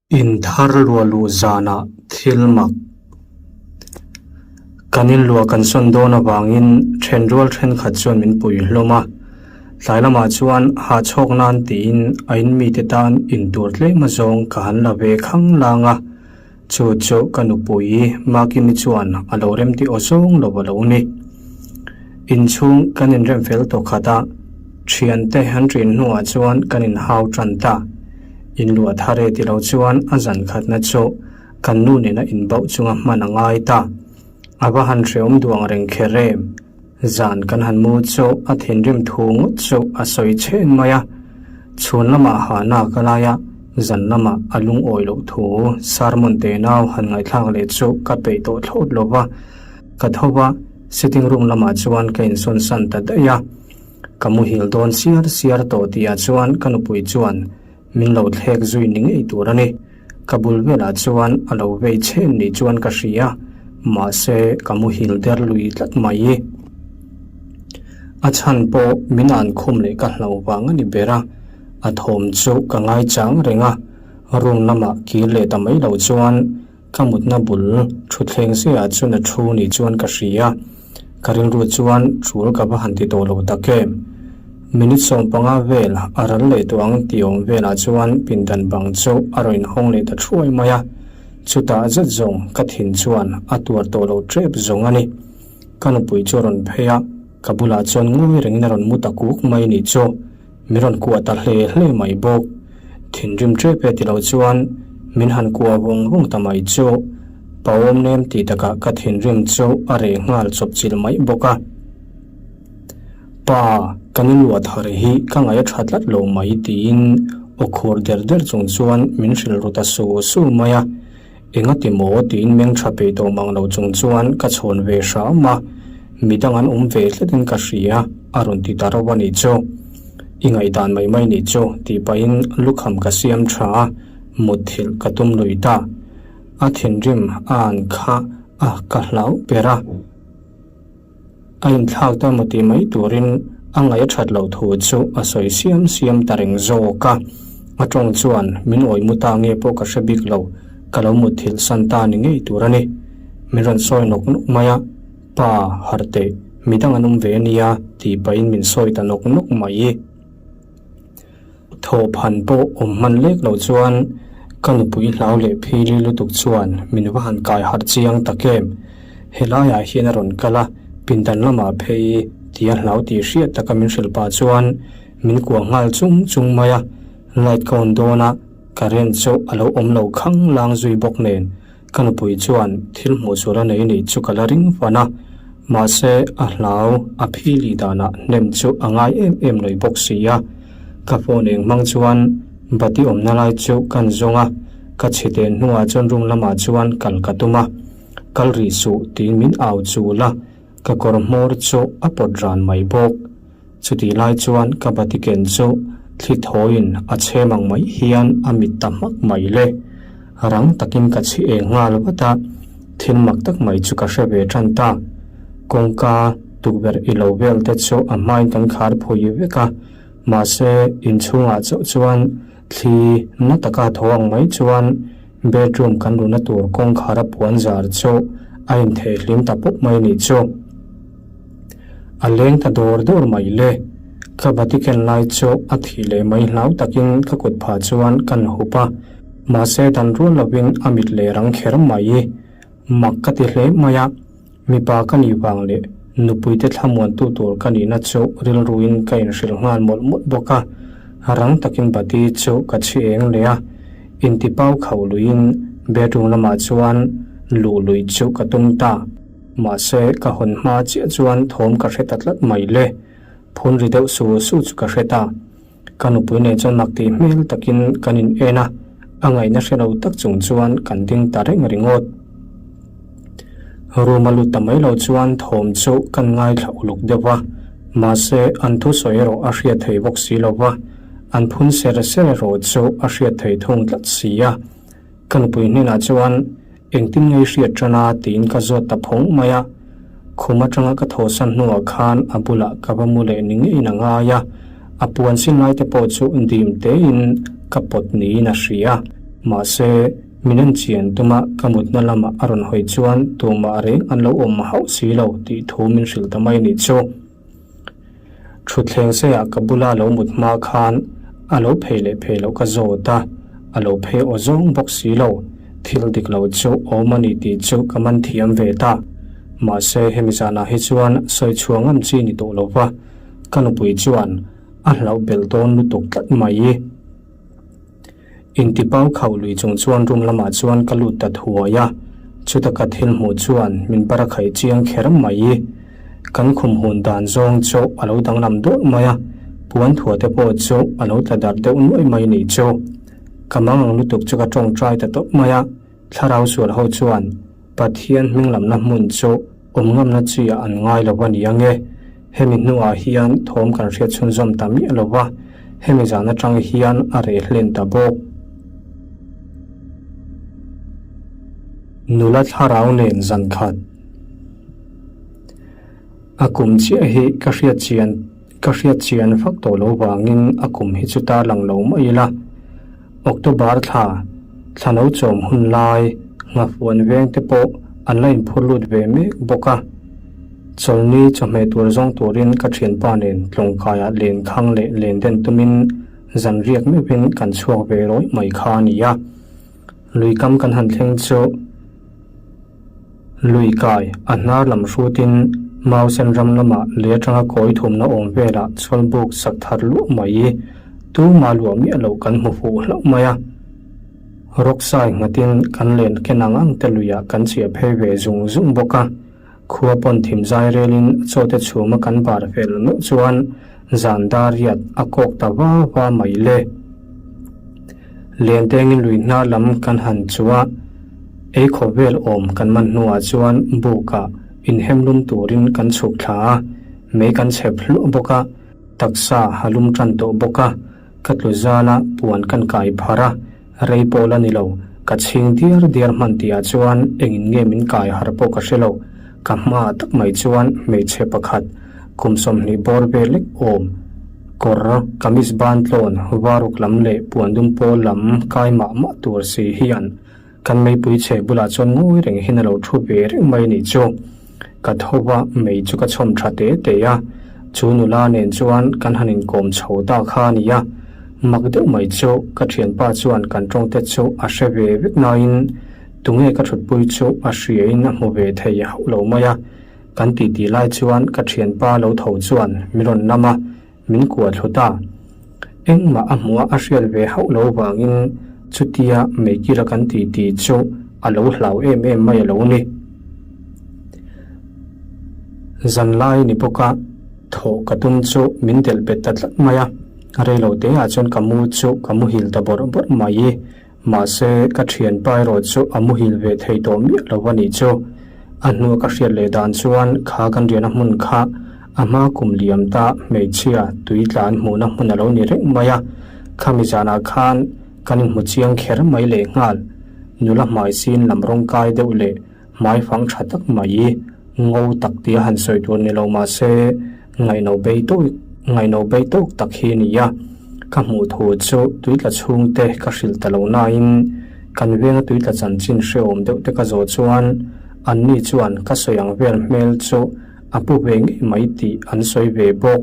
Inthar luah luh zanah thil mak kan inluah kan sawn dawn avangin thenrual thenkhat chuan min pui hlawm a. Tlai lamah chuan hahchhawk nan tiin a in mite tan intur tlem azawng ka han la ve khang lang a. Chu chu ka nupui Makimi chuan a lo remti aw zawng lo a lo ni. Inchhung kan inrem fel tawh khat a, thiante an ṭin hnuah chuan kan inhau ṭan ta. Inluah thar e ti lo chuan a zan khatna chu kan nu nena inbauh chunga hman a ngai ta. A va han hreawm duh ang reng kher em? Zan kan han mu chu a thinrim thu ngawt chu a sawi chhen mai a. Chhun lamah hahna ka lai a, zan lamah a lungawi loh thu sermon te nau han ngaihthlak leh chu ka peih tawh thlawt lo va. Ka tho va, sitting room lamah chuan ka insawn san ta daih a. Ka muhil dawn siar siar tawh tihah chuan ka nupui chuan min lo thlek zui ni ngei tur a ni. Ka bul velah chuan a lo vei chhen ni chuan ka hria, mahse ka muhil der lui tlat mai. A chhan pawh min an khum leh ka hlo vang a ni ber a, a thawm chu ka ngaichang reng a, room lamah kir leh ta mai lo chuan Ka mutna bul thutthleng zia chuan a thu ni chuan ka hria. Ka rilru chuan tul ka va han ti tawh lo tak em. Minute 15 vel a ral leh tawh ang tih awm velah chuan pindan bang chu a rawn inhawng leh ta thuai mai a. Chutah zet zawng ka thin chuan a tuar tawh lo tep zawng a ni. Ka nupui chu a rawn phei a, ka bulah chuan ngawi rengin a rawn mu ta kuk mai ni chu. Min rawn kuah ta hle hle mai bawk. Thinrim tep e ti lo chuan min han kuah vawng vawng ta mai chu Paawm nem tih takah ka thinrim chu a reh nghal chawp chilh mai bawk a. Pa, kan inluah thar hi ka ngaih a tha tlat lo mai tiin aw khur der der chung chuan min hrilh ru ta su su mai a. Engati maw tiin meng tha peih tawh mang lo chung chuan ka chhawn ve hram a, midang an awm ve tlatin ka hria a rawn ti ta rauh a nih chu. I ngaihdan mai mai nih chu tih pahin lukham ka siam tha a, mutthilh ka tum lui ta. A thinrim a an kha a ka hlau ber a. A inthlak ta maw tih mai turin a ngaih a that loh thu chu a sawi siam siam ta reng zawk a. A tawng chuan min awi mu ta nge pawh ka hre bik lo, ka lo mutthilh san ta ni ngei tur a ni. Min rawn sawi nawk nawk mai a, Pa, harh teh, midang an awm ve a nia tih pahin min sawi ta nawk nawk mai. Thawhphan pawh awm hman lek lo chuan ka nupui hlau leh phili lutuk chuan min va han kai harh chiang tak em. Helaiah hian a rawn kal a, pindan lamah phei tia hlau tih hriat taka min hrilh pah chuan min kuah nghal chung chung mai a, light ka on dawn a, current chu a lo awm lo khang lang zui bawk nen. Ka nupui chuan thil hmuh sual a nei nih chu ka la ring fan a, mahse a hlau a phili danah hnem chu a ngai em em lui bawk si a. Ka phone eng hmang chuan bati awmna lai chu kan zawng a, ka chhi ten hnuah chuan room lamah chuan kal ka tum a. Kal rih suh tiin min au chul a, ka kawr hmawr chu a pawt ran mai bawk. Chutih lai chuan ka bati ken chu thli thawiin a chhem ang mai hian a mit ta hmak mai le. Rang takin ka chhi eng nghal vat a, thil mak tak mai chu ka hre ve tan ta. Kawngka tukverh i lo vel te chu a hmain kan khar phui vek a, mahse inchhungah chauh chuan thli na taka thaw ang mai chuan bedroom kan luhna tur kawngkhar a puan zar chu a inthehhlim ta pawp mai nih chu. A leng ta dawr dawr mai le. Ka bati ken lai chu a thih leh mai hlau takin ka kut phah chuan kan hup a, mahse dan rual lovin a mit leh rang kher mai. Mak ka ti hle mai a, mipa ka nih vang leh nupuite thlamuantu tur ka nihna chu rilruin ka inhrilh nghal mawlh mawlh bawk a. Rang takin bati chu ka chhi eng leh a, intipau khauh luiin bedroom lamah chuan luh lui chu ka tum ta. Mahse, ka hawn hma chiah chuan thawm ka hre ta tlat mai le. Phun ri deuh su su chu ka hre ta. Ka nupui nen chuan mak tih hmel takin kan in en a, a ngaihna hre lo tak chung chuan kan ding ta reng ringawt. Room a lut ta mai lo chuan thawm chu kan ngaithla uluk deuh a, mahse an thusawi erawh a hriat thei bawk si lo va, an phun ser ser erawh chu a hriat thei thung tlat si a. Ka nupui hnenah chuan engtin nge i hriat tan a tiin ka zawt ta phawng mai a. Khum atanga ka thawhsan hnuah khan a bulah ka va mu leh ni ngeiin a ngai a, a puan sin lai te pawh chu dim tein ka pawt niin a hria. Mahse, min en chian tuma ka mutna lamah a rawn hawi chuan tumah reng an lo awm hauh si lo tih thu min hrilh ta mai a nih chu. Thutthleng seiah ka bula lo mut hma khan a lo phei leh phei loh ka zawt a, a lo phei aw zawng bawk si lo. Thil dik lo chu awm a ni tih chu ka man thiam ve ta. Mahse, hemi zanah hi chuan sawi chhuah ngam chi ni tawh lo va, ka nupui chuan a hlauh belh dawn lutuk tlat mai. Intipau khauh lui chung chuan room lamah chuan ka lut ta thuai a, chuta ka thil hmuh chuan min bar a khaih chiang kher mai. Kan khum hun dan zawng chu a lo danglam dawrh mai a, puan thuah te pawh chu a lo tla darh deuh nuaih mai nih chu. Ka mang ang lutuk chu ka tawngtai ta tawp mai a, thlarau sual ho chuan Pathian hming lamna hmun chu awm ngamna chi ah an ngai lo a ni ange. Hemi hnuah hian thawm kan hriat chhunzawm ta miah lo va, hemi zan atang hian a reh hlen ta bawk. Nula thlarau nen zan khat. A kum chiah hi ka hriat chian ka hriat chian vak tawh lo vangin a kum hi chu tarlang lo mai ila. October thla, thla lo chawm hun lai, nghafuan veng te pawh an la inphur lut ve mek bawk a. Chawlni chawhmeh tur zawng turin ka thianpa nen tlawngkaiah len khang leh len den tumin zan riak meuhin kan chhuak ve rawih mai kha a ni a. Lui kam kan han thleng chu lui kai a hnar lam hrutin Mausen ram lamah lei atanga kawi thumna awm velah chawlbuk sak thar luah mai tuma luah miah loh kan hmu fuh hlauh mai a. Rawksai nghatin kan len ken ang ang te luiah kan chiah phei ve zung zung bawk a. Khua pawn thim zai relin chaw te chhuma kan bar fel meuh chuan zan dar riat a kawk ta va va mai le. Lentengin lui hnar lam kan han chu a, ei khawp vel awm kan man hnuah chuan bukah inhem lum turin kan chhuk thla a, mei kan chhep hluah bawk a, taksa ha lum tan tawh bawk a, ka tlu zal a, puan kan kai phar a, Rei pawh la ni lo, ka chhing diar diar hman tihah chuan engin nge min kai har pawh ka hre lo. Ka hmaah tak mai chuan hmeichhe pakhat, kum 20 bawr vel lek awm, kawr, kamis ban tlawn, varuk lam leh puandum pawl lam kai mah mah tur si hian kan meipui chhe bulah chuan ngawi reng hian a lo thu ve reng mai a nih chu. Ka tho va, mei chu ka chhawm tha te te a, chu nula nen chuan kan han inkawm chho ta kha a ni a. Mak deuh mai chu ka thianpa chuan kan tawngte chu a hre ve vek nain tunge ka thutpui chu a hriain a hmu ve thei hauh lo mai a. Kan titi lai chuan ka thianpa lo tho chuan min rawn lam a, min kuah thlu ta. Engmah a hmuh a a hriat ve hauh lo vangin chutia meikila kan titi chu a lo hlau em em mai a lo ni. Zanlai ni bawka thawh ka tum chu min delh bet ta tlat mai a, reilo te ah chuan ka mu chu ka muhil ta bawrh bawrh mai. Mahse, ka thianpa erawh chu a muhil ve thei tawh miah lo a nih chu. A hnua ka hriat leh dan chuan kha kan riahna hmun kha a hma kum liam ta hmeichhia tui tlan hmuhna hmun a lo ni reng mai a. Khami zanah khan kan inhmu chiang kher mai leh nghal. Nula hmai sin lam rawng kai deuh leh hmai fang tha tak mai, ngo tak tia han sawi tur ni lo mahse ngaihno bei tawk ngaihno bei tawk tak hi a ni a. Ka hmuh thu chu tuitla chhungte ka hrilh ta lo nain kan venga tuitla chanchin hrehawm deuh te ka zawh chuan anni chuan ka sawi ang vel hmel chu a pu ve ngei mai tih an sawi ve bawk.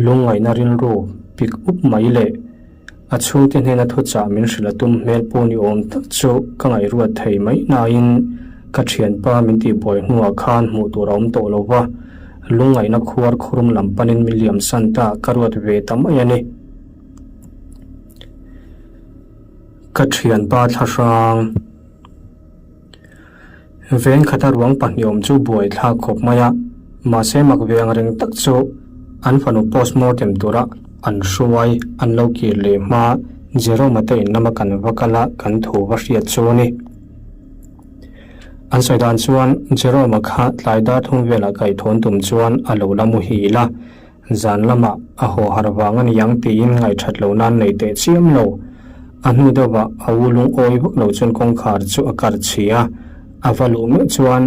Lungngaihna rilru pik up mai leh a chhungte hnena thuchah min hrilh a tum hmel pawh ni awm tak chu ka ngaihruat thei mai nain ka thianpa min tihbuai hnuah khan hmuh tur a awm tawh lo va, lungngaihna khuar khurum lam panin min liam san ta ka ruat ve ta mai a ni. Ka thianpa thlahrang. Veng khata ruang pahnih awm chu buai thlak khawp mai a, mahse mak ve ang reng tak chu an fanu postmortem tura an hruai an lo kir leh hma Jerome-a te in lama kan va kal a kan thu va hriat chu a ni. An sawi dan chuan Jerome-a kha tlai dar thum velah kaihthawm tum chuan a lo la muhil a, Zan lamah a haw har vang a ni ang tiin ngaihṭhat lo nan nei teh chiam lo. A hnu deuhah a u lungawi vak lo chuan kawngkhar chu a kar chhi a, a va luh meuh chuan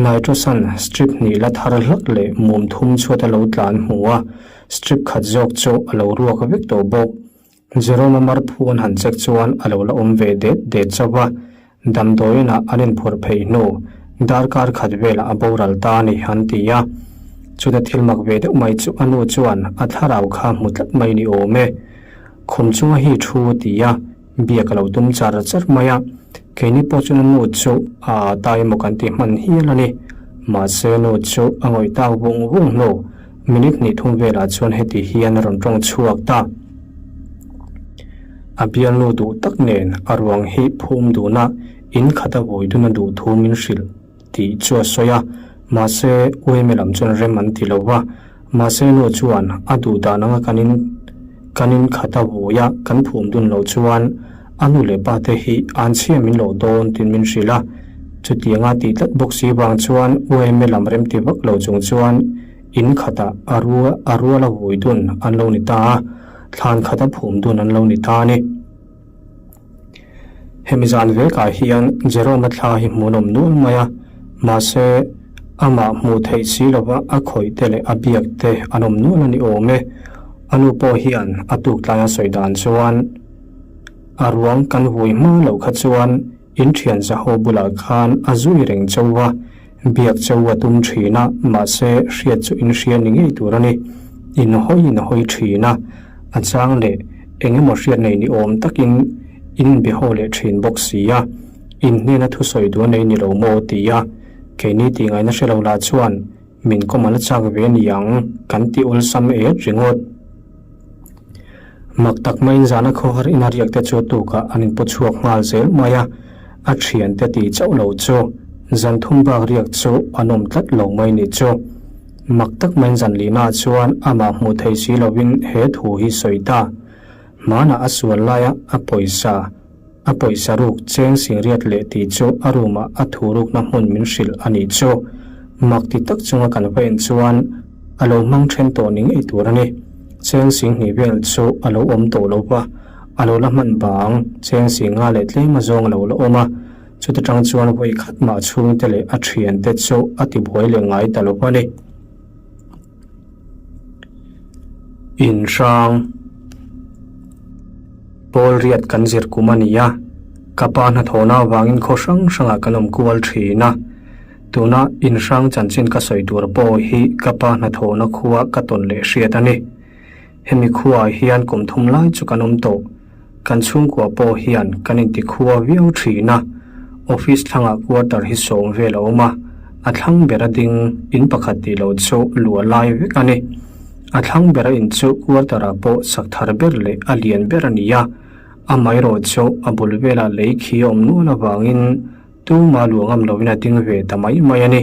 Nitrosan strip hnih la thar hlak leh mum thum chhuat a lo tlan hmu a, strip khat zawk chu a lo ruak vek tawh bawk. Jerome-a mar phu an han check chuan a lo la awm ve det det chauh a, damdawiinah an inphurh phei hnu darkar khat velah a boral ta a ni an ti a. Chuta thil mak ve deuh mai chu a nu chuan a thlarau kha hmu tlat mai ni awm e. Khum chunga hi thu ti a, biak a lo tum char char mai a. Keini pawh chuan a nu chu a ta emaw kan ti hman hial a ni. Mahse nu chu a ngawih tak vung vung hnu minute hnih thum velah chuan heti hian a rawn tawng chhuak ta. A bialnu duh tak nen a ruang hi phum duna in khat a vawi dun a duh thu min hrilh tih chu a sawi a, mahse Ueme lam chuan rem an ti lo va, mahse nu chuan a duh dan anga kan in kan in khat a vawi a kan phum dun loh chuan a nu leh pa te hi an chhia min loh dawn tiin min hrilh a, chutianga tih tlat bawk si vang chuan Ueme lam rem ti vak lo chung chuan In khatah a rua a rual a vui dun an lo ni ta a, thlan khat a phum dun an lo ni ta a ni. Hemi zan vekah hian Jerome-a thla hi hmuhnawm nual mai a, mahse amah hmuh theih si lova a khawih te leh a biak te an awm nual a ni awm e. A nu pawh hian a tuk tlaia sawi dan chuan a ruang kan vui hma loh kha chuan in thian zaho bulah khan a zui reng chauh a, Biak cheu a tum thin a, mahse hriat chu in hria ni ngei tur a ni. In hawi in hawi thin a, a chang leh eng emaw hriat nei ni awm takin in be haw leh thin bawk si a, in hnena thusawi duh a nei ni lo maw ti a, keini tih ngaihna hre lo lah chuan min kawm a la chak ve ni ang kan ti awlsam et ringawt. Mak tak maiin zana khawhar ina riak te chu tukah an inpaw chhuak nghal zel mai a, a thiante tih chauh lo chu zan thum bak riak chu an awm tlat lo mai nih chu. Mak tak maiin zan lihnaah chuan amah hmuh thei si lovin he thu hi sawi ta. Hmanah a sual laia a pawisa A pawisa ruk cheng singriat leh tih chu a room ah a thu rukna hmun min hrilh a nih chu. Mak ti tak chunga kan va en chuan a lo hmang then tawh ni ngei tur a ni. Cheng singhnih vel chu a lo awm tawh lo va, a lo la hman bang cheng singa leh tlem azawng a lo la awm a. Chuta tang chuan vawi khat mah chhungte leh a thiante chu a ti buai leh ngai ta lo a ni. Inhrang Pawl riat kan zir kum a ni a, ka pa hnathawhna avangin khaw hrang hrangah kan awm kual thin a. Tuna inhrang chanchin ka sawi tur pawh hi ka pa hnathawhna khua ka tawn leh hriat a ni. Hemi khuaah hian kum thum lai chu kan awm tawh. Kan chhungkua pawh hian kan intikhua viau thin a, office thlangah quarter hi sawm vel a awm a, a thlang bera ding in pakhat tih loh chu luah lai vek a ni. A thlang bera in chu quarter ah pawh sak thar ber leh a lian ber a ni a, amaherawh chu a bul velah lei khi a awm nual avangin Tuma luah ngam loin a ding ve ta mai mai a ni.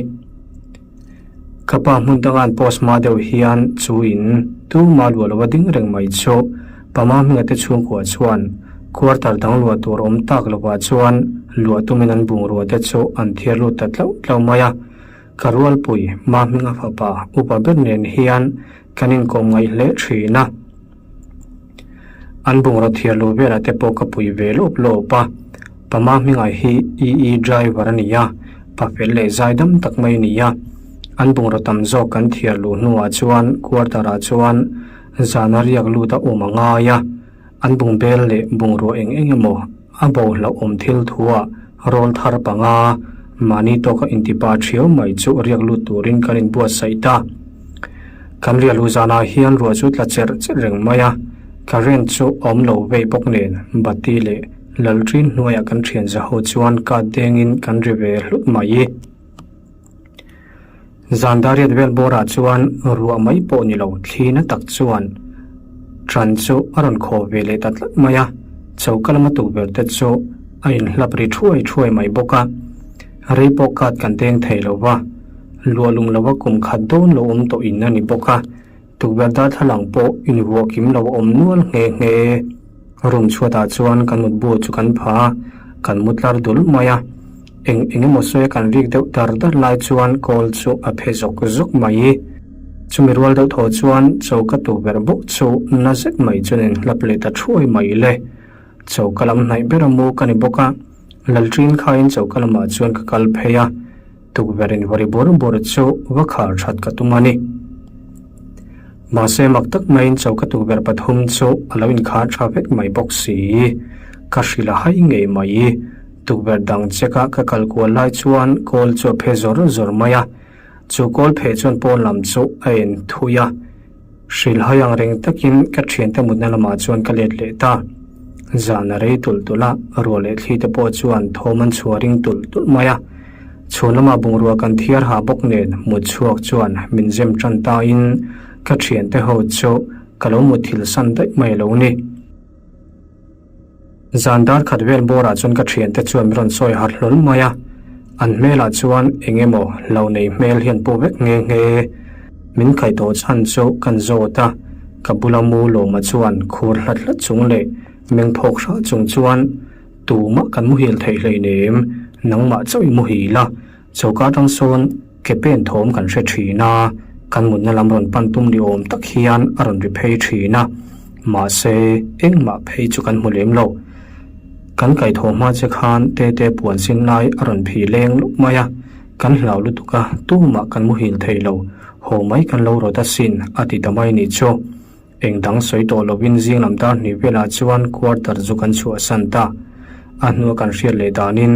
Ka pa hmun danga an post hma deuh hian chu in tuma luah lo a ding reng mai chu Pama hminga te chhungkua chuan quarter dang luah tur awm tak lovah chuan luah tumin an bungrua te chu an thiar lut ta tlauh tlauh mai a. Ka rualpui Ma hminga fapa upa ber nen hian kan inkawm ngaih hle thin a. An bungraw thiar luh velah te pawh ka pui ve lawp lawp a, Pama hmingah hi EE driver a ni a, pa fel leh zai dam tak mai a ni a. An bungraw tam zawk kan thiar luh hnuah chuan quarter ah chuan zana riak lut a awm a ngai a, an bungbel leh bungrua eng eng emaw a bo hlauhawm thil thuah rawl thar panga mahni tawka intipa thiau mai chu riak lut turin kan inbuatsaih ta. Kan riah luh zanah hian ruah chu tla cherh cherh reng mai a, current chu a awm lo vei bawk nen bati leh lalṭin hnuaiah kan thian zaho chuan kat dengin kan ri ve hlut mai. Zan dariat vel bawrah chuan ruah mai pawh ni lo thli na tak chuan ṭan chu a rawn khaw ve leh ta tlat mai a, choka lama tukverh te chu a inhlap ri thuai thuai mai bawk a, rei pawh kat kan deng thei lo va. Luah lum lova kum khat dawn lo awm tawh in a ni bawk a, tukverh darthlalang pawh invuah kim lo a awm nual nghe nghe. Room chhuatah chuan kan mutbu chu kan pha a, kan mu tlar dul mai a. Eng eng emaw sawi a kan rik deuh dar dar lai chuan kawl chu a phe zawk zawk mai. Chumi rual deuh thaw chuan choka tukverh bawk chu na zet mai chuan in hlap leh ta thuai mai le. Choka lam hnaih ber a mu ka ni bawk a, Lalṭin khaiin choka lamah chuan ka kal phei a. Tukverh in vawri bur bur chu va khar that ka tum a ni. Mahse mak tak maiin choka tukverh pathum chu a lo inkhar tha vek mai bawk si. Ka hrilh a hai ngei mai. Tukverh dang cheka ka kal kual lai chuan kawl chu a phe zawr zawr mai a. Chu kawl pheh chuan pawn lam chu a en thui a. Hrilh hai ang reng takin ka thiante mutna lamah chuan ka let leh ta. Zan a rei tulh tulh a, ruah leh thli te pawh chuan thawm an chhuah ring tulh tulh mai a. Chhun lamah bungrua kan thiar ha bawk nen mut chhuak chuan min zem tan tain ka thiante ho chu ka lo mutthil san daih mai lo ni. Zan dar khat vel bawrah chuan ka thiante chuan min rawn sawi harh hlawl mai a, an hmelah chuan eng emaw lo nei hmel hian pu vek nghe nghe. Min khaih tawh chhan chu kan zawt a, ka bula mu lawma chuan khur hlat hlat chung leh meng phawk hrah chung chuan tumah kan muhil theih hleinem, nangmah chauh i muhil a, Choka atang sawn ke pen thawm kan hre thin a, kan mutna lam rawn pan tum ni awm tak hian a rawn ri phei thin a, mahse engmah phei chu kan hmu lem lo. Kan kaihthawh hma che khan tete puan sin lai a rawn phih leng lup mai a, kan hlau lutuk a, tumah kan muhil thei lo, haw mai kan lo rawt asin a ti ta mai ni chu. Eng dang sawi tawh lovin zing lam dar hnih velah chuan quarter chu kan chhuahsan ta. A hnua kan hriat leh danin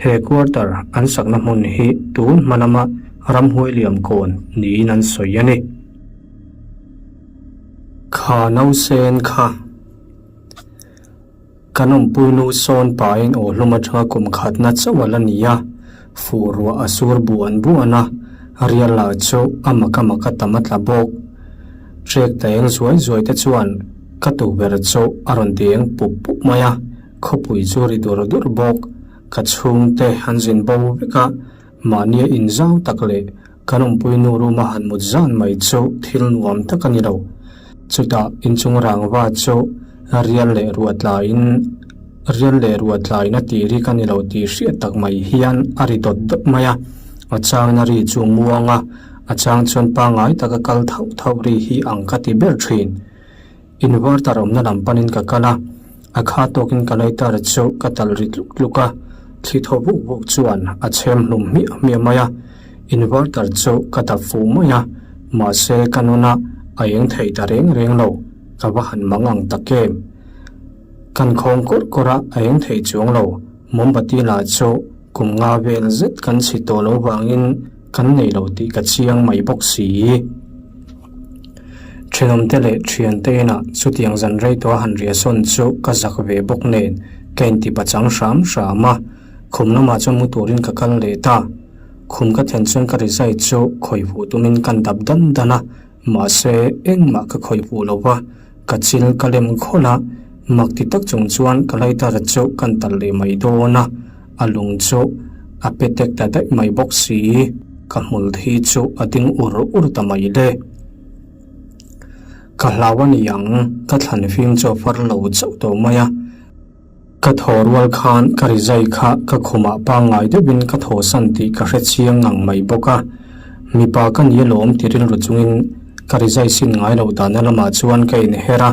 he quarter an sakna hmun hi tun hma lama ramhuai liam kawn niin an sawi a ni. Kha nausen kha. Kan awmpui nu sawn pahin aw hlum atanga kum khatna chauh a la ni a, fuh ruah a sur buan buan a, rial lah chu a mak a mak a tam a tla bawk. Trek ta eng zuai zuai te chuan ka tukverh chu a rawn ti eng pup pup mai a, khawpui chu ri dur dur bawk. Ka chhungte an zin bo vek a, mahnia inzau tak leh Kan awmpui nu room a han mut zan mai chu thil nuam tak a ni lo. Chutah inchung rangva chu rial leh ruah tlaiin rial leh ruah tlaiin a tih rik a ni lo tih hriat tak mai hian a ri dawt dawt mai a. A changna ri chu muang a, a chang chuan pangngai taka kal thauh thauh ri hi ang ka ti ber thin. Inverter awmna lam panin ka kal a, a kha tawkin ka lighter chu ka talh ri tluk tluk a, thli thaw vuk vuk chuan a chhem hlum hmiah hmiah mai a, inverter chu ka dap fuh mai a, mahse ka nuna a eng thei ta reng reng lo, ka va han mang ang tak em. Kan khawng kawrh kawrh a, a eng thei chuang lo, mombati lah chu kum nga vel zet kan chhi tawh lo vangin kan nei lo tih ka chiang mai bawk si. Thenawmte leh thiante inah chutiang zan rei tawha han riahsawn chu ka zak ve bawk nen ka inti pachang hram hram a, khum lamah chuan mu turin ka kal leh ta. Khum ka thlen chuan ka rizai chu khawih fuh tumin kan dap dan dan a, mahse engmah ka khawih fuh lo va, ka chil ka lem khawlh a, mak ti tak chung chuan ka lighter chu kan talh leh mai dawn a. A lung chu a pe tek ta daih mai bawk si, ka hmul thi chu a ding ur ur ta mai le. Ka hlau a ni ang, ka thlan fim chu a far lo chauh tawh mai a. Ka thaw rual khan ka rizai kha ka khumah pangngai deuhin ka thawhsan tih ka hre chiang ngang mai bawk a. Mipa ka ni alawm ti rilru chungin ka rizai sin ngai loh dahna lamah chuan ka inher a.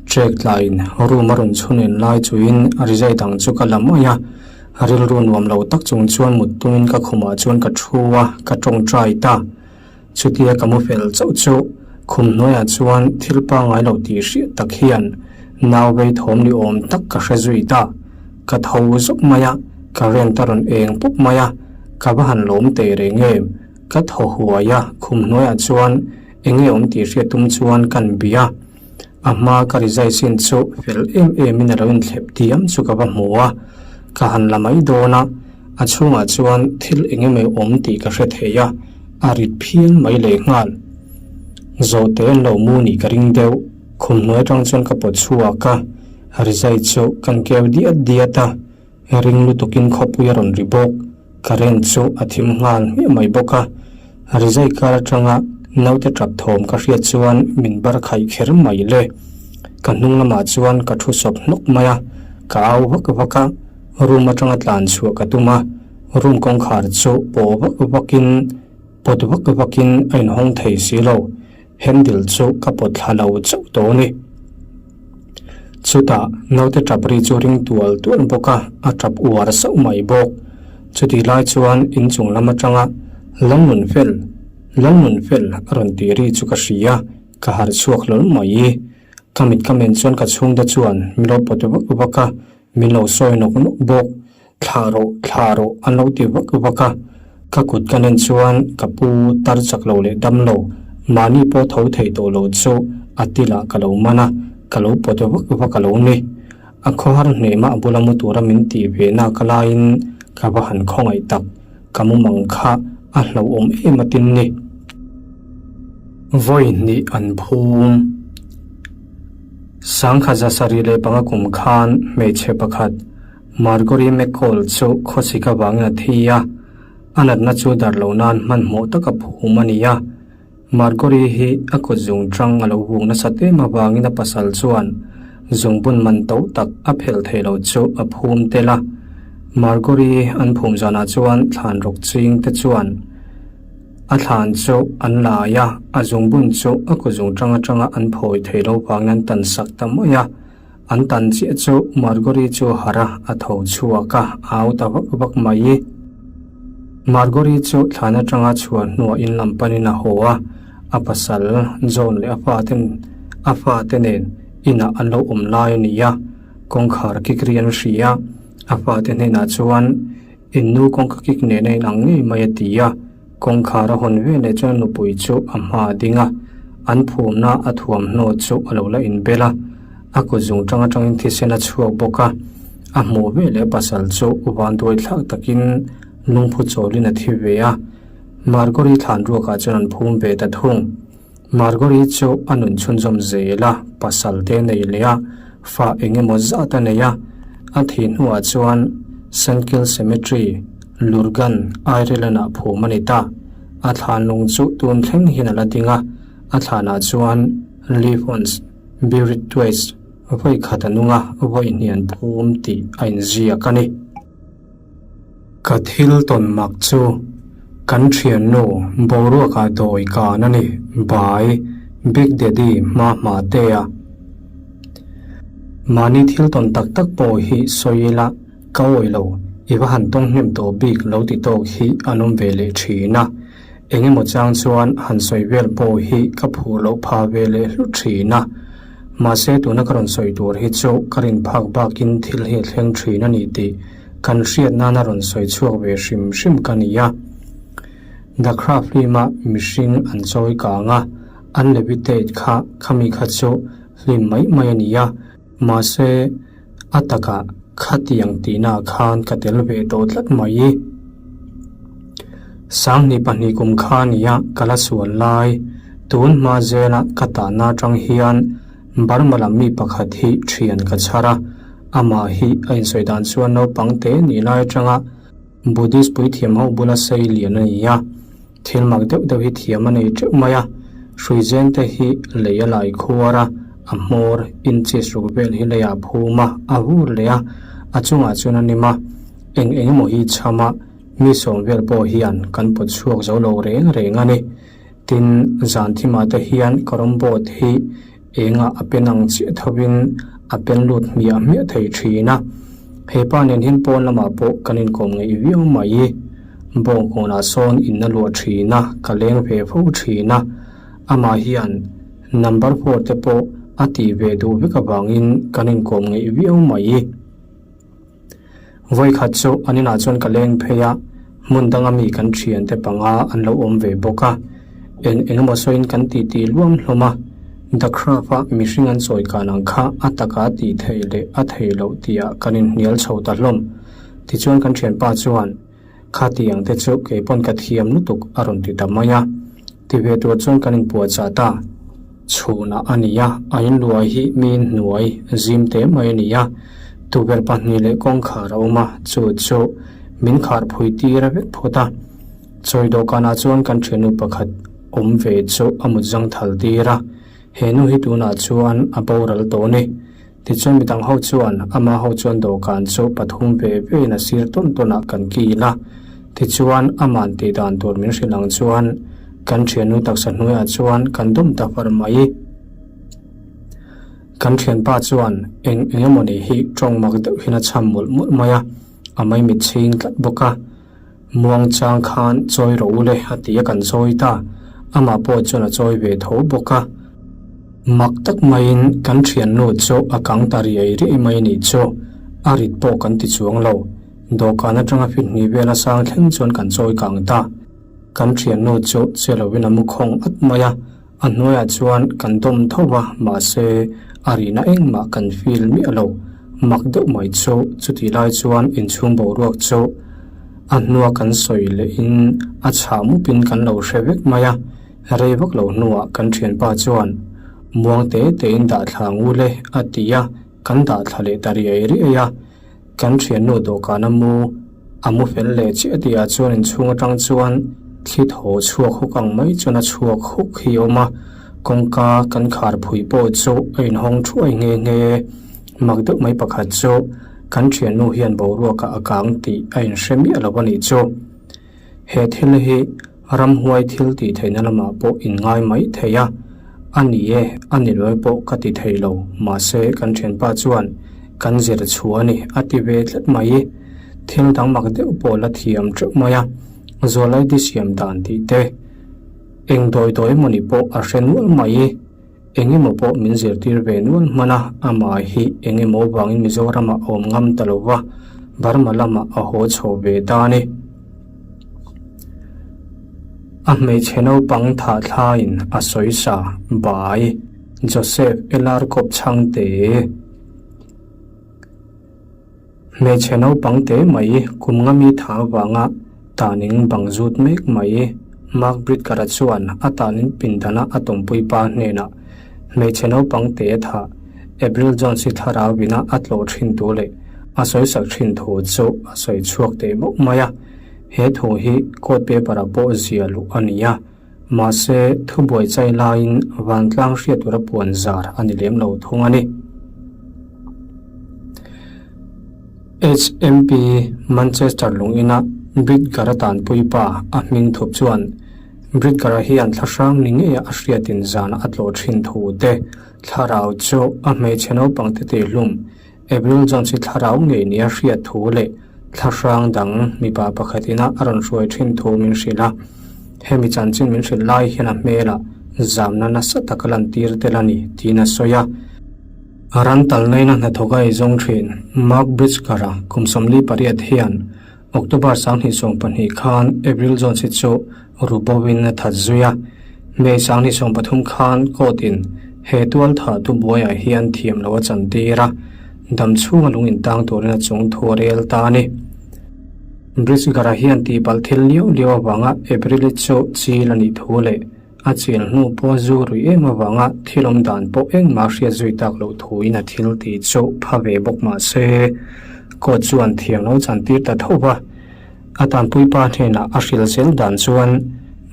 Trek tlaiin room a rawn chhun en lai chuin rizai dang chu ka la mai a, rilru nuam lo tak chung chuan mut tumin ka khumah chuan ka thu a, ka tawngtai ta. Chutia ka mu fel chauh chu khum hnuaiah chuan thil pangngai lo tih hriat tak hian nau vei thawm ni awm tak ka hre zui ta. Ka tho zawk mai a, current a rawn eng pup mai a, ka va han lawm teh reng em? Ka thaw huai a, khum hnuaiah chuan eng nge awm tih hriat tum chuan kan bia. A hma ka rizai sin chu fel em em in a lo inthlep diam chu ka va hmu a, ka han la mai dawn a, a chhungah chuan thil eng emaw awm tih ka hre thei a, a rit phian mai leh nghal. Zawhte an lo mu nih ka ring deuh, khum hnuai atang chuan ka pawt chhuak a, rizai chu kan keu diat diat a. Ring lutukin khawpui a rawn ri bawk. Current chu a thim nghal hmiah mai bawk a. Rizai kar atanga naute tap thawm ka hriat chuan min bar khaih kher mai le. Ka hnung lamah chuan ka thu sawp hnawk mai a, ka au vak vak a, room atanga tlan chhuah ka tum a, room kawngkhar chu pawh vak vakin pawt vak vakin a inhawng thei si lo. Handle chu ka pawt thla lo chauh tawh a ni. Chutah naute tap ri chu ring tual tual bawk a, a tap uar sauh mai bawk. Chutih lai chuan inchung lam atanga Lalnunfel, Lalnunfel a rawn tih ri chu ka hria. Ka harh chhuak hlawl mai. Ka mit ka men chuan ka chhungte chuan min lo pawt vak vak a, min lo sawi nawk nawk bawk. Thlah rawh, thlah rawh an lo ti vak vak a. Ka kut ka nen chuan ka pu tar chak lo leh dam lo, mahni pawh tho thei tawh lo chu a tilah ka lo man a, ka lo pawt vak vak a lo ni. A khawhar hnehmah a bula mu tura min tih ve nak laiin ka va han khawngaih tak, ka mumang kha a hlauhawm em a tin ni. Vawi hnih an phum. Sangkhat zasarih leh panga kum khan hmeichhe pakhat Margorie McCall chu khawchhik avangin a thi a, a natna chu darh loh nan hmanhmawh taka phum a ni a. Margorie hi a kut zung tang a lo hung nasat em avangin a pasal chuan zungbun man to tak a phelh thei lo chu a phum tel a. Margorie an phum zanah chuan thlan rawk ching te chuan a thlan chu an lai a, a zungbun chu a kut zung tang atanga an phawi thei lo vangin an tan sak ta mai a. An tan chiah chu Margorie chu a harh a, a tho chhuak a, a au ta vak vak mai. Margorie chu thlan atanga chhuah hnuah in lam panin a haw a, a pasal John leh a faten a fate nen inah an lo awm lai a ni a, kawngkhar kik ri an hria. A fate hnenah chuan, In nu kawngka kik nen a inang ngei mai a ti a, kawngkhar a hawn ve leh chuan nupui chu a hma a ding a, an phumna a thuamhnaw chu a lo la inbel a, a kut zung tang atangin thisen a chhuak bawk a, a hmuh ve leh pasal chu vanduai thlak takin lungphu chawlin a thi ve a, Margorie thlan ruakah chuan an phum ve ta thung. Margorie chu a nun chhunzawm zel a, pasal te nei leh a, fa eng emaw zat a nei a. A thih hnuah chuan Sandkill Cemetery, Lurgan, Ireland-ah phum a ni ta. A thlan lung chu tun thleng hian a la ding a, a thlanah chuan Live Once, Buried Twice, vawi khat a nung a, vawi hnih an phum tih a inziak a ni. Ka thil tawn mak chu kan thiannu boruakah dawi kan a ni by Big Daddy hma hma te a. Mahni thil tawn tak tak pawh hi sawi ila ka awi lo, i va han tawng hnem tawh bik lo ti tawk hi an awm ve leh thin a. Eng emaw chang chuan han sawi vel pawh hi ka phur loh pha ve leh hlut thin a. Mahse tuna ka rawn sawi tur hi chu ka rin phak bakin thil hi a thleng thin a ni tih kan hriat nana rawn sawi chhuak ve hrim hrim ka ni a. The Craft hlima mihring an chawi kang a, an levitate kha khami kha chu hlim mai mai a ni a. Mahse a takah khatiang tihnaah khan ka tel ve tawh tlat mai. Sanghnih pahnih kum kha nia ka la sual lai, tun hma zela ka tahna atang hian Burma lam mi pakhat hi thian ka chhar a, amah hi a insawi dan chuan naupang te nih lai atanga Buddhist puithiam ho bula sei lian a ni a. Thil mak deuh deuh hi thiam a nei teuh mai a, hruizen te hi lei a lai khuar a, a hmawr inches ruk vel hi leiah a phum a, a vur leh a, a chungah chuan a nim a, eng eng emaw hi chham a, mi sawm vel pawh hian kan pawt chhuak zo lo reng reng a ni. Tin, zan thimah te hian carrom board hi engah a pen ang chiah thovin a pen lut hmiah hmiah thei thin a. He pa nen hian pawn lamah pawh kan inkawm ngeih viau mai. Bawngkawnah sawn in a luah thin a, ka leng ve fo thin a. Amah hian number four te pawh a tih ve duh vek avangin kan inkawm ngeih viau mai. Vawikhat chu an inah chuan ka leng phei a, hmun danga mi kan thiante panga an lo awm ve bawk a. Eng eng emaw sawiin kan titi luam hlawm a, The Craft-a mihring an chawi kan ang kha a taka tih theih leh a theih loh tihah kan inhnial chho ta hlawm. Tichuan kan thianpa chuan, Kha tih ang te chu kei pawn ka thiam lutuk a rawn ti ta mai a. Ti ve tur chuan kan inpuahchah ta. Chhunah a ni a, a inluai hi mi inhnuai zim teh mai a ni a. Tukverh pahnih leh kawngkhar a awm a, chu chu min khar phui tir a vek phawt a. Chawi dawhkanah chuan kan thiannu pakhat awm ve chu a mut zang thal tir a. He nu hi tunah chuan a boral tawh a ni. Tichuan midang ho chuan ama ho chuan dawhkan chu pathum ve ve in a sir tawn tawn ah kan kil a. Tichuan aman tih dan tur min hrilh ang chuan kan thiannu taksa hnuaiah chuan kan dawm ta far mai. Kan thianpa chuan eng eng emaw ni hi tawng mak deuh hian a chham mawlh mawlh mai a, a maimit chhing tlat bawk a. Muangchang khan chawi rawh u le a ti a kan chawi ta. Amah pawh chuan a chawi ve tho bawk a. Mak tak maiin kan thiannu chu a kang ta riai riai mai nih chu a rit pawh kan ti chuang lo. Dawhkan atanga fit hnih vela sang thleng chuan kan chawi kang ta. Kan thiannu chu che lovin a mu khawng at mai a, a hnuaiah chuan kan dawm tho va, mahse a rihna engmah kan feel miah lo. Mak deuh mai chu chutih lai chuan inchhung boruak chu a hnua kan sawi lehin a chhah mupin kan lo hre vek mai a. Rei vak lo hnuah kan thianpa chuan muang te tein dah thla ngu le a ti a, kan dah thla leh ta riai riai a. Kan thiannu dawhkan a mu a mu fel leh chiah tihah chuan inchhung atang chuan thli thaw chhuak huk ang mai chuan a chhuak huk hi a awm a, kawngka kan khar phui pawh chu a inhawng thuai nghe nghe. Mak deuh mai pakhat chu kan thiannu hian boruakah a kang tih a inhre miah lo a nih chu. He thil hi ramhuai thil tih theihna lamah pawh in ngai mai thei a, a ni e, a ni lawi pawh ka ti thei lo, mahse kan thianpa chuan kan zir chhuah a ni a ti ve tlat mai. Thil dang mak deuh pawh la thiam teuh mai a, Zawlaidi siam dan tih te, eng dawi dawi emawni pawh a hre nual mai. Eng emaw pawh min zirtir ve nual hman a, amah hi eng emaw vangin Mizoramah a awm ngam ta lo va, Burma lamah a haw chho ve ta a ni. A hmeichhe naupang thah thlaiin a sawi sa, Bai, Joseph LR Kawpchhangte. Hmeichhe naupang te mai kum nga mi tha avanga taning bang zut mek mai. Mark Bridger-a chuan a tanin pindana a tawmpui pa hnenah hmeichhe naupang te thah Avril Jones-i thlarau ina a tlawh thin thu leh a sawisak thin thu chu a sawi chhuak teh mauh mai a. He thu hi court paper-ah pawh zia luh a ni a. Mahse, thubuai chai laiin vantlang hriat tura puan zar a ni lem lo thung a ni. HMP Manchester lungina Bridger-a tanpui pa a hming thup chuan Bridger-a hian thlahrang ni ngeia a hriatin zana a tlawh thin thu te, thlarau chu a hmeichhe naupang te tihhlum Avril Jones hi thlarau ngei nia hriat thu leh thlahrang dang mipa pakhat ina a rawn hruai thin thu min hrilh a. Hemi chanchin min hrilh lai hian a hmelah zamna nasa tak a lantir tel a ni tiin a sawi a. Ran talnaina hnathawk a eizawng thin Mark Bridger-a kum 48 hian October 2012 khan Avril Jones hi chu rubawin a that zui a. May 2013 khan court-in he tualthah tu buaiah hian thiam lo a chantir a, dam chhunga lung intang turin a chung thu a rel ta a ni. Bridger-a hian tihpalh thil liau liau avanga Avril-i chu chil a nih thu leh A chil hnu pawh zu ruih em avanga thil awm dan pawh engmah hriat zui tak loh thuin a thil tih chu pha ve bawk mah se, court chuan thiam lo chantir ta tho va. A tanpuipa hnenah a hrilh zel dan chuan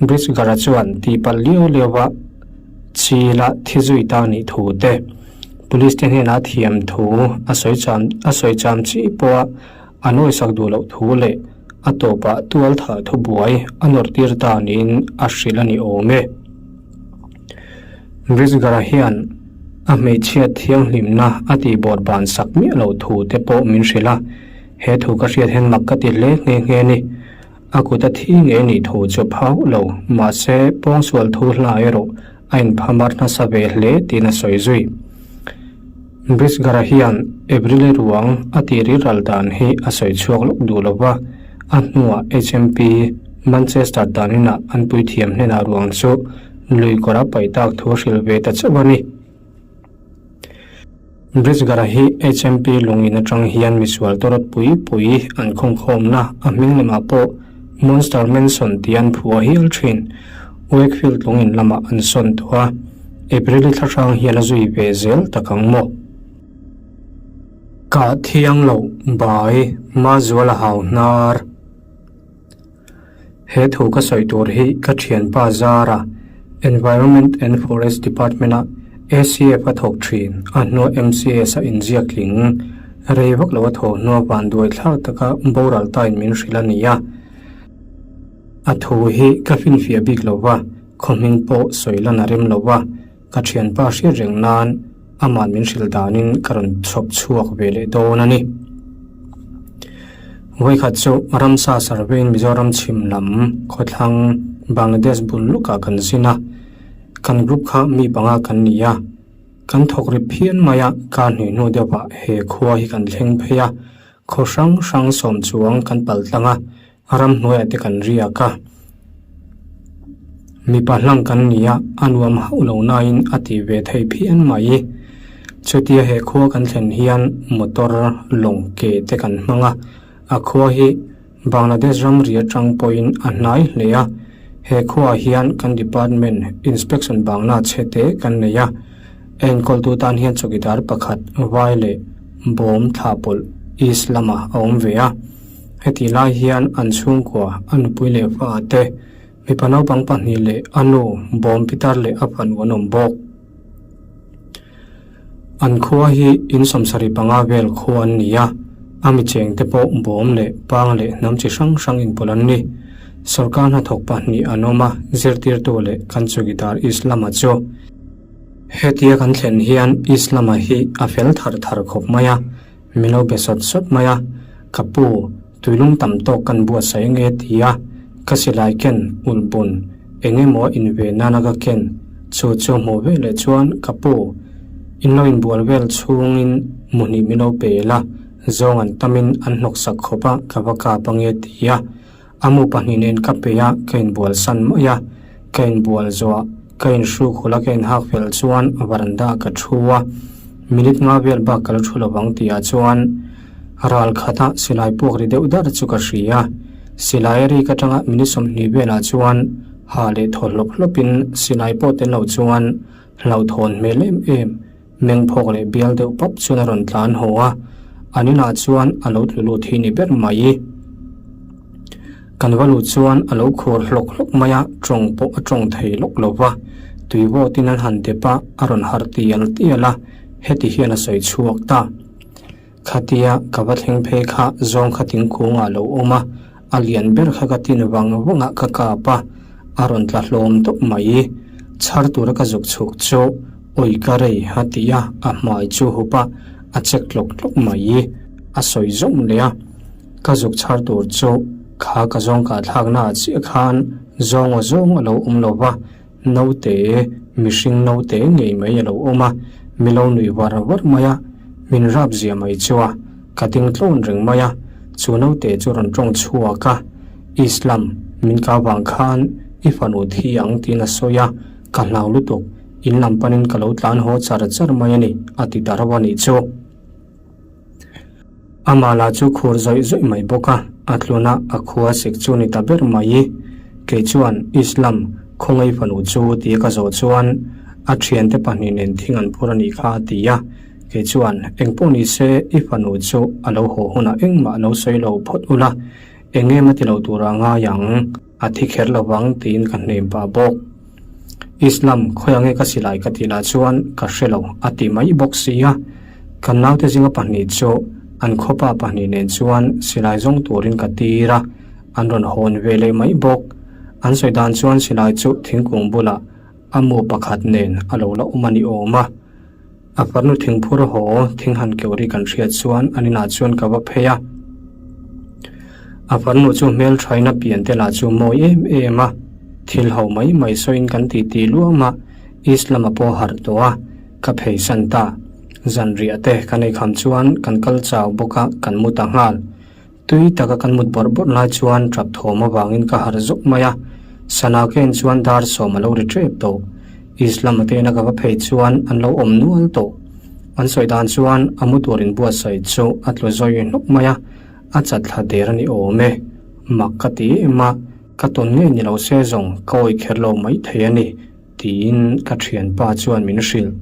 Bridger-a chuan tihpalh liau liau a chila thi zui ta nih thu te, police te hnenah thiam thu a sawi cham a sawi cham chi pawha a nawisak duh loh thu leh a tawpah tual thah thu buai a nawrhtir ta niin a hrilh a ni awm e. Bridger-a hian a hmeichhia thianghlimna a tihbawr ban sak miah loh thu te pawh min hrilh a, he thu ka hriat hian mak ka ti hle nghe nghe a ni. A kut a thi ngei nih thu chu phau lo, mahse pawngsual thu hla erawh a inphamar nasa ve hle tiin a sawi zui. Brisgara hian April-i ruang a tih rilral dan hi a sawi chhuak lawk duh lo va, a hnuah HMP Manchester daninah an puithiam hnenah ruang chu lui kawra paih tak thu a hrilh ve ta chauh a ni. Brisgara hi HMP lungin atang hian misual tawrawt pui pui an khawngkhawmna a hming lamah pawh Monster Mansion tih an phuah hial thin. Wakefield lungin lamah an sawn tawh a. April-i thlahrang hian a zui ve zel tak ang maw? Kah thiang loh bai Mazuala hau hnar. He thu ka sawi tur hi ka thianpa Zara, Environment and Forest Department-a ACF a thawk thin, a hnua MCS a inziak tling rei vak lo a thawh hnua vanduai thlak taka boral tain min hrilh a ni a. A thu hi ka finfiah bik lo va, khaw hming pawh sawi lan a rem lo va, ka thianpa hriat reng nan amah min hrilh danin ka rawn chhawp chhuak ve leh dawn a ni. Vawikhat chu ramsa survey in Mizoram chhim lam khawthlang Bangladesh bul lukah kan zin a, kan group kha mi panga kan ni a. Kan thawk ri phian mai a, kar hnih hnu deuhah he khua hi kan thleng phei a, khaw hrang hrang sawm chuang kan pal tlang a, ramhnuaiah te kan riak a. Mipa hlang kan ni a, a nuam hauh lo nain a ti ve thei phian mai. Chutia he khua kan thlen hian motor lawng ke te kan hmang a, a khua hi Bangladesh ramri atang pawhin a hnai hle a, he khuaah hian kan department inspection bangla chhe te kan nei a, a enkawltu tan hian chawkidar pakhat vai leh bawm thlah pawlh east lamah a awm ve a. Hetih lai hian an chhungkua a nupui leh fa te, mipa naupang pahnih leh a nu bawm pitar leh a fanu an awm bawk. An khua hi in sawmsarih panga vel khua an ni a, a mi cheng te pawh bawm leh pang leh hnam chi hrang hrang inpawlh an ni. Sorkar hnathawk pahnih an awm a, zirtirtu leh kan chawkidar Islama chu. Hetia kan thlen hian Islama hi a fel thar thar khawp mai a, min lo be sawt sawt mai a, Ka pu, tuilung tam tawk kan buatsaih nge ti a, ka silai ken ulh bun eng emaw inve nana ka ken chu chu hmuh ve leh chuan ka pu, in lo inbual vel chhungin muhnih min lo pe la, zawng an tamin an hnawksak khawp a ka va kap ange ti a, A mu pahnih nen ka pe a, ka inbual san mai a. Ka inbual zawh, ka inhruk hul a ka inhak fel chuan varanda ah ka thu a. Minute nga vel bak ka la thu lovang tih ah chuan ral khat a silai puak ri deuh dar chu ka hria. Silai a rik atanga minute 20 velah chuan ha leh thaw hlawp hlawpin silai pawh tel lo chuan hlauhthawn hmel em em Mengphawk leh bial deuh pawp chuan a rawn tlan haw a, an inah chuan a lo tlu lut hi ni ber mai. Kan va lut chuan a lo khur hlawk hlawk mai a, tawng pawh a tawng thei lawk lo va, tui vawtin an han dep a, a rawn harh tial tial a, heti hian a sawi chhuak ta. Khatia ka va thleng phei kha zawng kha thingkungah a lo awm a, a lian ber kha ka tin vang vang a ka kap a, a rawn tla hlawm tawp mai. Chhar tura ka zuk chhuk chu awi ka rei a ti a, a hmai chu hup a, a chek tlawk tlawk mai. A sawi zawm leh a, ka zuk chhar tur chu kha ka zawng kah thlakna ah chiah khan zawng aw zawng a lo awm lo va, Naute, mihring naute ngei mai a lo awm a, mi lo nuih var var mai a, min rap zia mai chu a, ka ding tlawn reng mai a, chu naute chu rawn tawng chhuak a, Islam, min kau vang khan i fanu thi ang tiin a sawi a, ka hlau lutuk, in lam panin ka lo tlan haw char char mai a ni, a ti ta rauh a nih chu. Amah lah chu khur zawih zawih mai bawk a, a tluna a khua sik chu ni ta ber mai. Kei chuan Islam khawngaih fanu chu tia ka zawh chuan a thiante pahnih nen thing an phur a nih kha a ti a. Kei chuan engpawh ni se i fanu chu a lo haw hunah engmah lo sawi lo phawt ula, eng em a ti lo tura ngai ang. A thi kher lo vang tiin ka hnem pah bawk. Islam, khawi ange ka silai ka tih lah chuan ka hre lo a ti mai bawk si a. Kan naute zinga pahnih chu an khawpa pahnih nen chuan silai zawng turin ka tir a, an rawn hawn ve leh mai bawk. An sawi dan chuan silai chu thingkung bulah a mu pakhat nen a lo la awm a ni awm a. A farnu thingphur haw thing han keuh ri kan hriat chuan an inah chuan ka va phei a. A farnu chu hmelthaina pian te lah chu mawi em em a, thil ho mai mai sawiin kan titi luam a, East lama pawh harh tawh a, ka phei san ta. Zanriah te kan eikham chuan kan kal chau bawk a, kan mu ta nghal. Tui taka kan mut bawrh bawrh lai chuan tap thawm avangin ka harh zawk mai a, sana ka en chuan dar sawm a lo ri tep tawh. Islam atena ka va phei chuan an lo awm nual tawh. An sawi dan chuan a mu tur inbuatsaih chu a tlu zawi hnawk mai a, a chat thla der a ni awm e. Mak ka ti em a, ka tawn ngei ni lo se zawng ka awih kher lo maithei a ni, tiin ka thianpa chuan min hrilh.